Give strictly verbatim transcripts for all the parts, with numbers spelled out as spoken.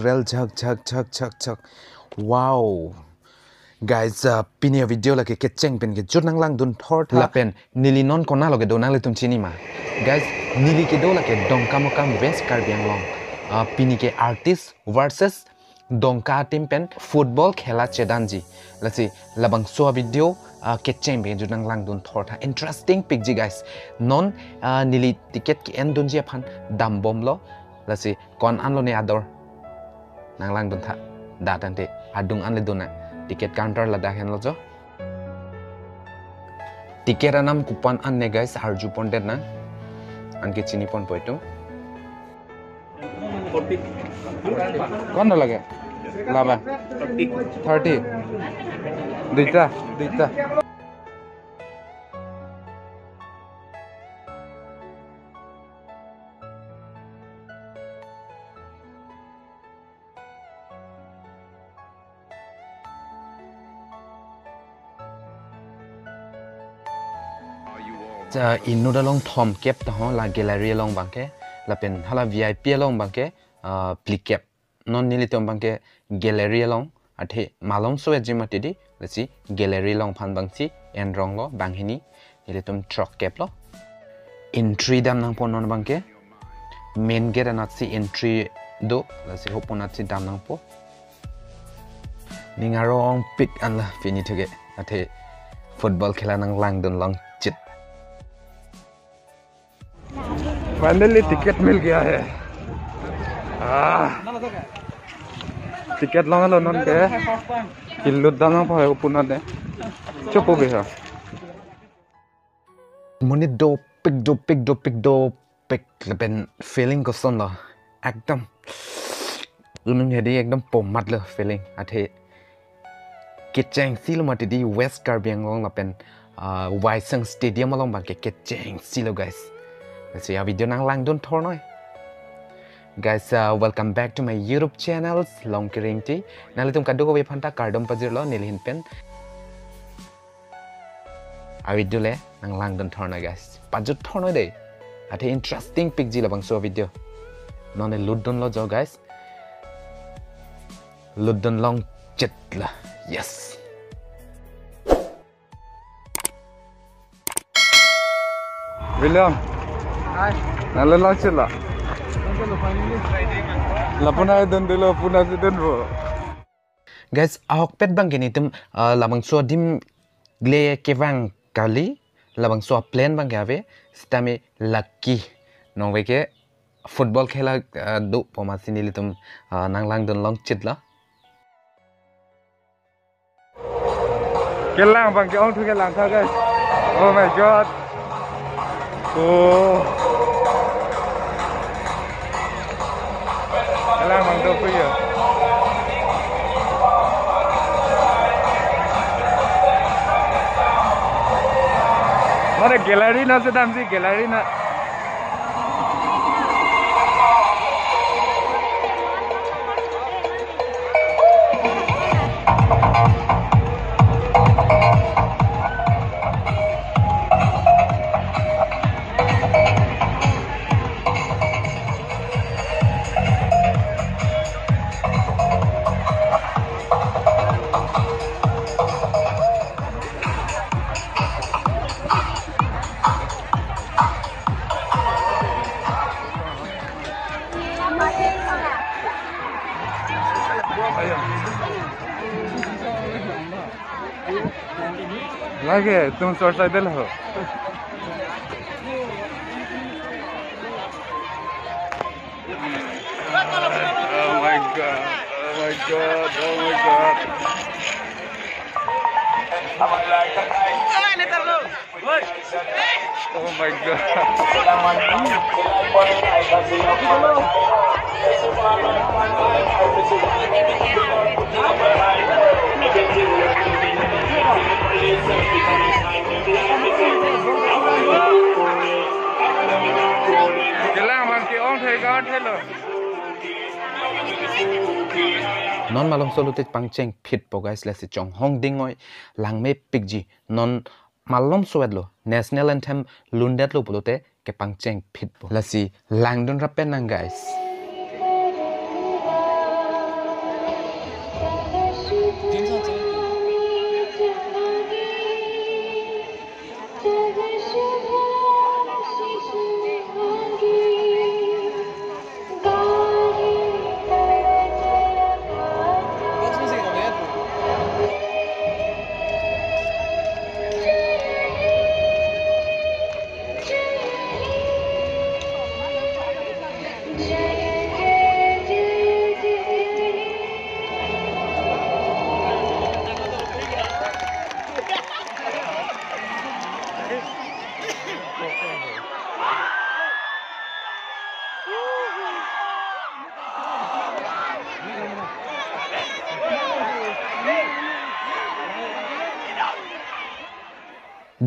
Rel jhak jhak jhak jhak jhak. Wow. Guys, uh, pini a-video lake kecheng pen kejut nanglangdun thortha. Lapen neli non konat lo kedo nanglitum chini ma? Guys, neli kedo lake Dongkamukam, West Karbi Anglong. Uh, pini ke Artist versus Dongka team pen football khela chedanji. Lasi labangso a-video, uh, kecheng pen kejut nanglangdun thortha. Interesting pikji guys. Non, uh, neli ticket ke-endunji aphan dambomlo. Lasi ko-an anlo ne ador nanglangduntha. Da tangte adung anle dun nang. Ticket counter ladak henlo jo. Ticket anam ko-an an ne guys, arju pondetnang. Anke chini ponpo itum. Ko-an lage? Laba. Thirty. Duita, duita. Cha inut along thomkep ta ho la gallery along abangke, lapen hala V I P along abangke, ah, phlikep. Non nelitum abangke gallery along, athe malomso-etji mati di, lasi gallery along aphan abangsi enronglo, banghini nelitum throkkeplo. Entry damnangpo non abangke. Main gate anatsi entry do, lasi hopo natsi damnangpo. Ning arongpik anla pini thuke, athe football khela nanglangdun longchit. Finally ticket mil gaya hai. Ah. Ticket longlo non ke. Kilut damnangpo hai hopo nat de. Chopo be ha. Monit dopik, dopik, dopik, dopik. Lapen feeling kosonlo? Ekdom. Unung hedi ekdom pomatlo feeling. Athe kechengsi lo mati di West Karbi Anglong lapen, ah, Waisang Stadium along abangke kechengsi lo guys. Lasi a-video nanglangdun thornoi. Guys, uh, welcome back to my YouTube channel, Longkiring T. Nanglitum kadokave aphanta kardom pajirlo neli ahin pen. A-video le nanglangdun thornoi guys. Pajut thornoi dei. Athe interesting pikji labangso a-video. Non ne lutdunlo jo guys. Lutdun longchit la. Yes. William. Hi. Nanglut longchit la? Longchit lo finally. Lapu nangdun dolo, lapu nangsi dunpo. Guys, ahokpet abangke nelitum, ah, labangso adim le kevang kali, labangso a-plan abangke ave, sitame lucky. Nonve ke football khela, ah, dopo amatsi nelitum, ah, nanglangdun longchit la. Kelang abangke ongthu kelang tha guys. Oh my God. Oh. Kelang abang dopik ya. Mane gallery nat si damji, gallery nat. Lage, tum sor sai del ho. Oh my God, oh my God, oh my God. Oh my God. Kelang abangke ongthai ka ongthai lo. Non malomso lote pangcheng phitpo guys, lasi chonghong dingoi langmepikji. Non malomso-etlo, national anthem lundetlo pulote kepangcheng phitpo. Lasi langdun rap pen nang guys.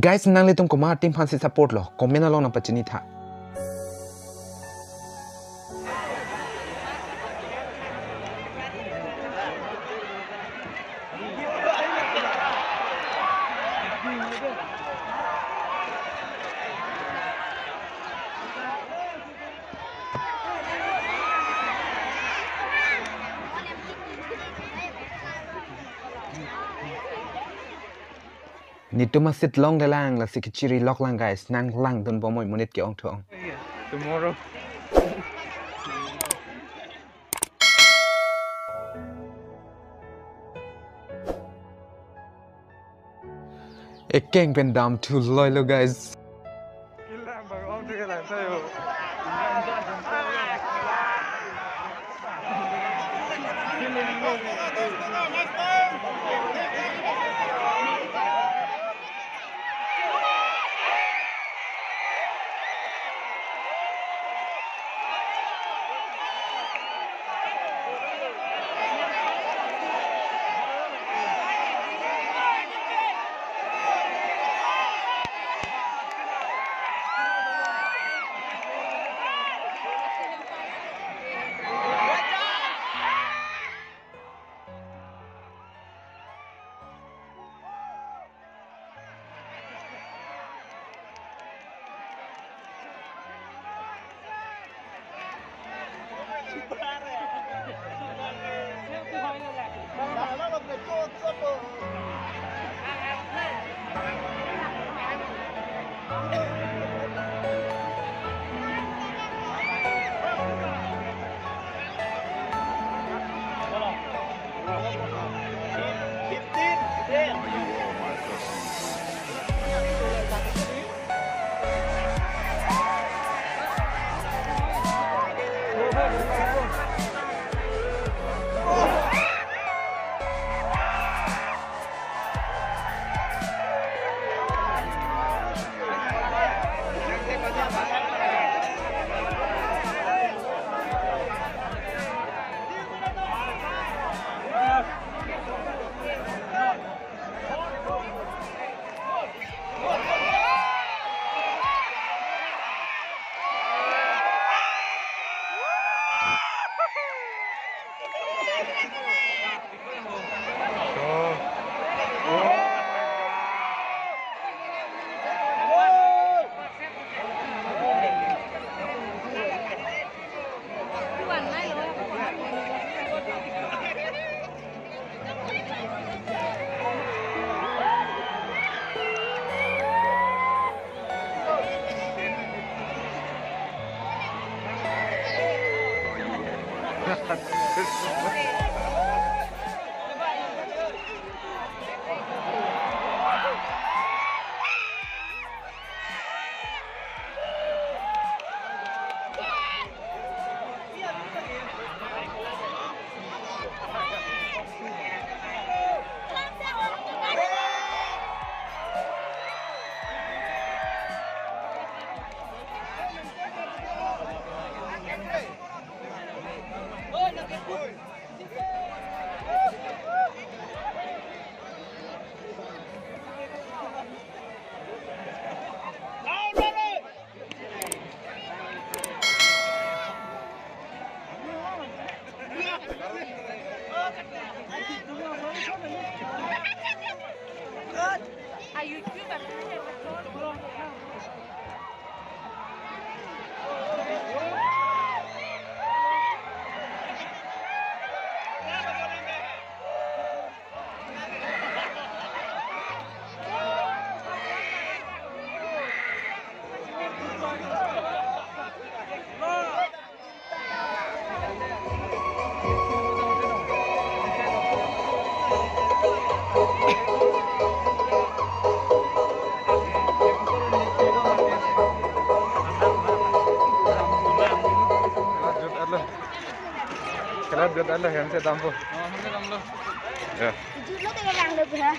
Guys, nanglitum komat team aphansi support lo, comment along nangpachini tha. Netum aseat longlelang, lasi kechiri loklang guys, nanglangdun bomnoi monit ke-ong thu-ong. Tomorrow. Ekeng pen damthu loilo guys. Kela jot alo hem si dampo. Oh, hem si damlo. Ya. Jut lo tega bang lo ha.